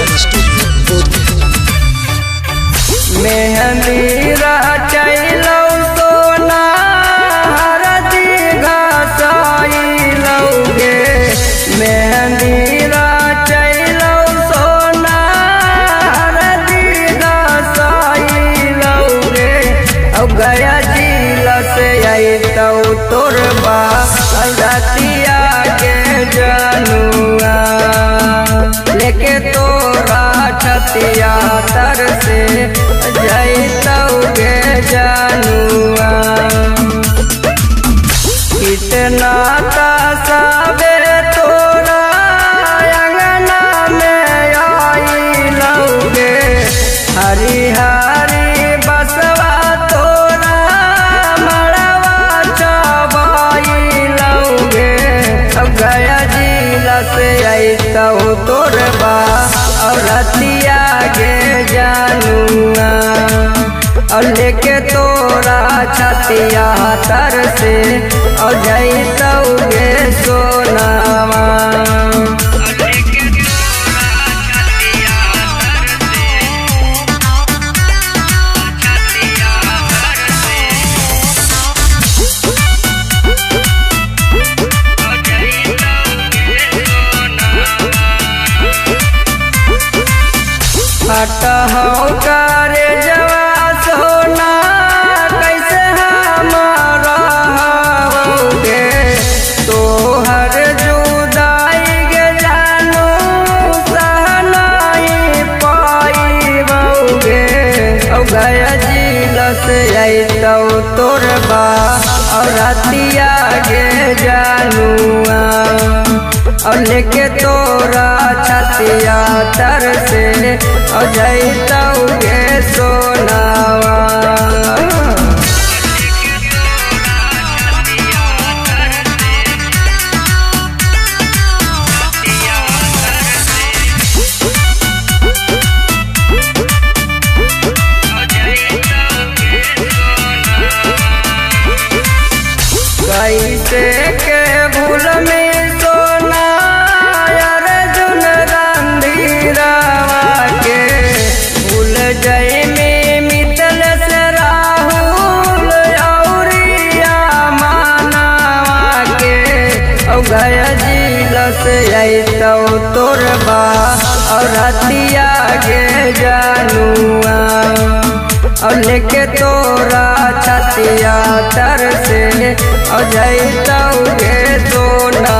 Recording Studio, Bodh. Mehndi रचैलौ सोना हरदी घसैलौ गे। मेहंदी रचैलौ सोना हरदी घसैलौ गे। औ गया जिला से अइतौ तोर बा रतिया के जनुआ, लेके तोरा छतिया तर से जैतौ गे जनुआ। कितना साबे तोरा अंगना में आइलौ गे। हरी हरी बसवा तोरा मड़वा चबाइलौ गे। अब गया जिला से अइतौ तोर बा और रतिया गे जानुआ, और लेके तोरा छतिया तर से और जैतौ गे सोनावा। फटहौ करे जवा सोना कैसे हमारा गे। तोहर जुदाई गे जानो सहनाई पाइबौगे। औ गया जिला से अइतौ तोर बा और रतिया गे जानुआ, और लेके तोरा छतिया तर से और जैतौ गे सोनावा। कैसे के भूल में सोना अर्जुन रंधीरावा के, भूल जय में मितल से राहुल औरिया मानावा के। औ गया जिला से अइतौ तोर बा और रतिया गे जानुआ, और लेके तोरा छतिया तर से और जैतौ गे सोना।